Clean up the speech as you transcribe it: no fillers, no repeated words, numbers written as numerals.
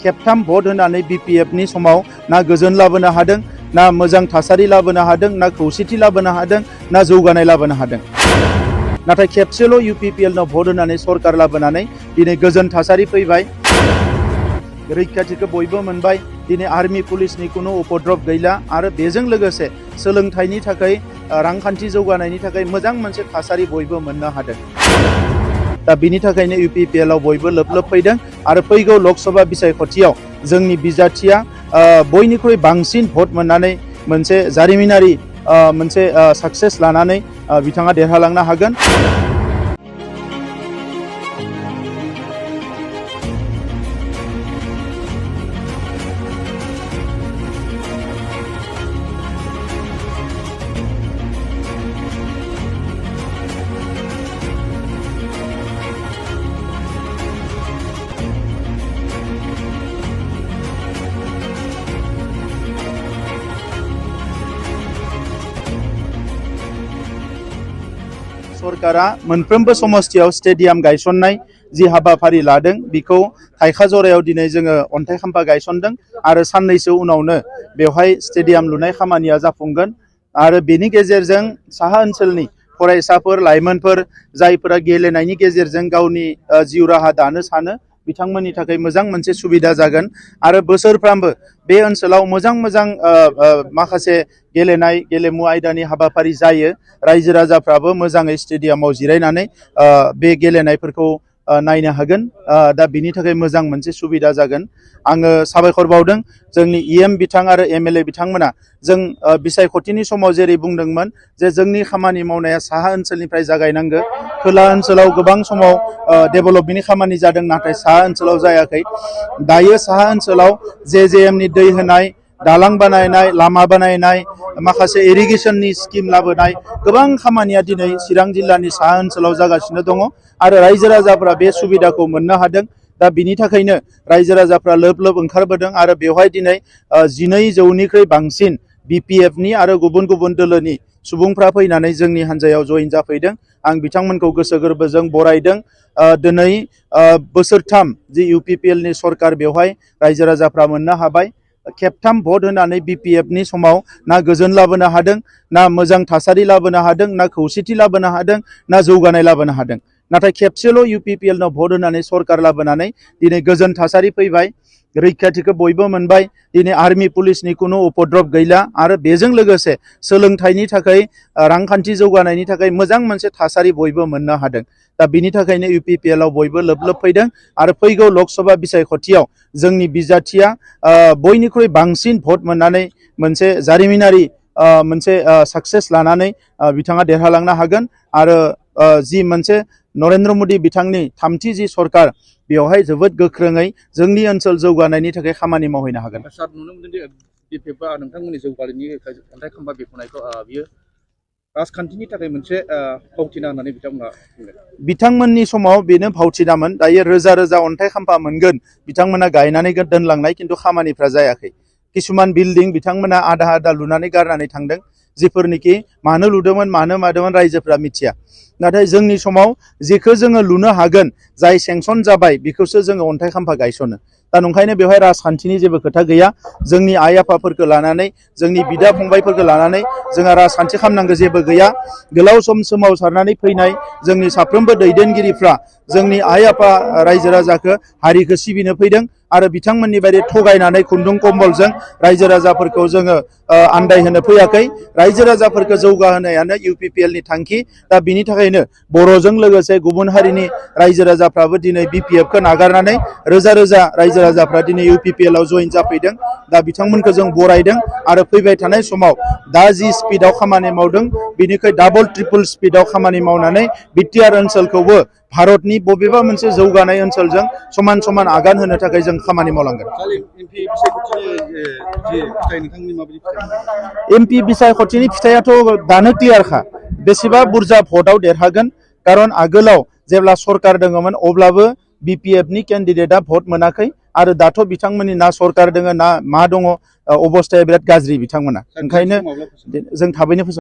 खेबथाम भट होनानै बिपिएफनि समाव ना गोजोन लाबोनो हादों, ना मोजां थासारि लाबोनो हादों, ना खौसेथि लाबोनो हादों, ना जौगानाय लाबोनो हादों। नाथाय खेबसेल' इउपिपिएलनाव भट होनानै सरकार लाबोनानै दिनै गोजोन थासारि फैबाय, रैखाथिखौ बयबो मोनबाय, दिनै आर्मी पुलिसनि कुनु उपद्रब गैला आरो बेजों लोगोसे सोलोंथाइनि थाखाय रांखान्थि जौगानायनि थाखाय मोजां मोनसे थासारि बयबो मोननो हादों। दा बिनि थाखायनो इउपिपिएलआव बयबो लोब लोब फैदों आरो फैगौ लोकसभा बिसायख'थियाव जोंनि बिजाथिया बयनिख्रुइ बांसिन भट मोननानै मोनसे जारिमिनारि मोनसे साक्सेस लानानै बिथाङा देरहालांनो हागोन। सरकारा मोनफ्रोमबो समस्थियाव स्टेडियाम गायसननाय जि हाबाफारि लादों बेखौ थाइखाजरायाव दिनै जोङो अन्थाइ खाम्फा गायसनदों आरो साननैसो उनावनो बेवहाय स्टेडियाम लुनाय खामानिया जाफुंगोन आरो बेनि गेजेरजों साहा ओनसोलनि फरायसाफोर लाइमोनफोर जायफोरा गेलेनायनि गेजेरजों गावनि जिउ राहा दानो सानो बिथांमोननि थाखाय मोजां मोनसे सुबिदा जागोन आरो बोसोरफ्रामबो बे ओनसोलाव मोजां मोजां माखासे गेलेनाय गेलेमु आयदानि हाबाफारि जायो। रायजो राजाफ्राबो मोजाङै स्टेडियामाव जिरायनानै बे गेलेनायफोरखौ नायनो हागोन। दा बिनि थाखाय मोजां मोनसे सुबिदा जागोन। आङो साबायखर बावदों जोंनि इएम बिथां आरो एमएलए बिथांमोना जों बिसायख'थिनि समाव जेरै बुंदोंमोन जे जोंनि खामानि मावनाया साहा ओनसोलनिफ्राय जागायनांगौ। खोला ओनसोलाव गोबां समाव डेभेलपमेन्टनि खामानि जादों नाथाय साहा ओनसोलाव जायाखै। दायो साहा ओनसोलाव जेजेएमनि दै होनाय, दालां बानायनाय, लामा बानायनाय, माखासे इरिगेसननि स्किम लाबोनाय गोबां खामानिया दिनै चिरां जिल्लानि साहा ओनसोलाव जागासिनो दङ आरो रायजो राजाफ्रा बे सुबिदाखौ मोननो हादों। दा बिनि थाखायनो रायजो राजाफ्रा लोब लोब ओंखारबोदों आरो बेवहाय दिनै 12,000निख्रुइ बांसिन बिपिएफनि आरो गुबुन गुबुन दोलोनि सुबुंफ्रा फैनानै जोंनि हान्जायाव जइन जाफैदों। आं बिथांमोनखौ गोसो गोरबोजों बरायदों। दिनै बोसोरथाम जि इउपिपिएलनि सरकार बेवहाय रायजो राजाफ्रा मोननो हाबाय। खेबथाम भट होनानै बिपिएफनि समाव ना गोजोन लाबोनो हादों, ना मोजां थासारि लाबोनो हादों, ना खौसेथि लाबोनो हादों, ना जौगानाय लाबोनो हादों। नाथाय खेबसेल' इउपिपिएलनाव भट होनानै सरकार लाबोनानै दिनै गोजोन थासारि फैबाय, रैखाथिखौ बयबो मोनबाय, दिनै आर्मी पुलिसनि कुनु उपद्रब गैला आरो बेजों लोगोसे सोलोंथाइनि थाखाय रांखान्थि जौगानायनि थाखाय मोजां मोनसे थासारि बयबो मोननो हादों। दा बिनि थाखायनो इउपिपिएलआव बयबो लोब लोब फैदों आरो फैगौ लोकसभा बिसायख'थियाव जोंनि बिजाथिया बयनिख्रुइ बांसिन भट मोननानै मोनसे जारिमिनारि मोनसे साक्सेस लानानै बिथाङा देरहालांनो हागोन आरो जि मोनसे नरेन्द्र मदि बिथांनि थामथि जि सरकार बेवहाय जोबोद गोख्रोङै जोंनि ओनसोल जौगानायनि थाखाय खामानि मावहैनो हागोन। सार नुनो मोनदों दि बिपिएफआ नोंथांमोननि जौगानायनि अन्थाइ खाम्फा बेखेवनायखौ बियो राजखान्थिनि थाखाय मोनसे फावथिना होननानै बिथांमोना बुंदों। बिथांमोननि समाव बेनो फावथिनामोन। दायो रोजा रोजा अन्थाइ खाम्फा मोनगोन बिथांमोना गायनानै दोनलांनाय खिन्थु खामानिफ्रा जायाखै। किसुमान बिल्डिं बिथांमोना आधा आधा लुनानै गारनानै थांदों जिफोरनिखि मानो लुदोंमोन मानो मादोंमोन रायजोफ्रा मिथिया। नाथाय जोंनि समाव जेखौ जोङो लुनो हागोन जाय सेंसन जाबाय बेखौसो जोङो अन्थाइ खाम्फा गायसनो। दा नंखायनो बेवहाय राजखान्थिनि जेबो खोथा गैया। जोंनि आइ आफाफोरखौ लानानै जोंनि बिदा फंबायफोरखौ लानानै जोंहा राजखान्थि खालामनांगौ जेबो गैया। गोलाव सम सोमावसारनानै फैनाय जोंनि साफ्रोमबो दैदेनगिरिफ्रा जोंनि आइ आफा रायजो राजाखौ हारिखौ सिबिनो फैदों आरो बिथांमोननि बायदि थगायनानै खुन्दुं कम्बलजों रायजो राजाफोरखौ जोङो आन्दायहोनो फैयाखै। रायजो राजाफोरखौ जौगाहोनायानो इउपिपिएलनि थांखि। दा बिनि थाखायनो बर'जों लोगोसे गुबुन हारिनि रायजो राजाफ्राबो दिनै बिपिएफखौ नागारनानै रोजा रोजा रायजो राजाफ्रा दिनै इउपिपिएलआव जइन जाफैदों। दा बिथांमोनखौ जों बरायदों आरो फैबाय थानाय समाव दा जि स्पिडआव खामानि मावदों बिनिख्रुइ डाबल ट्रिपल स्पिडआव खामानि मावनानै बिटिआर ओनसोलखौबो भारतनि बबेबा मोनसे जौगानाय ओनसोलजों समान समान आगान होनो थाखाय जों खामानि मावलांगोन। एमपि बिसायख'थिनि फिथाइयाथ' दानो क्लियारखा बेसेबा बुरजा भटआव देरहागोन। खारन आगोलाव जेब्ला सरकार दङमोन अब्लाबो बिपिएफनि केन्डिडेटआ भट मोनाखै आरो दाथ' बिथांमोननि ना सरकार दङ ना मा दङ अबस्थाया बिराद गाज्रि बिथांमोना। ओंखायनो जों थाबैनो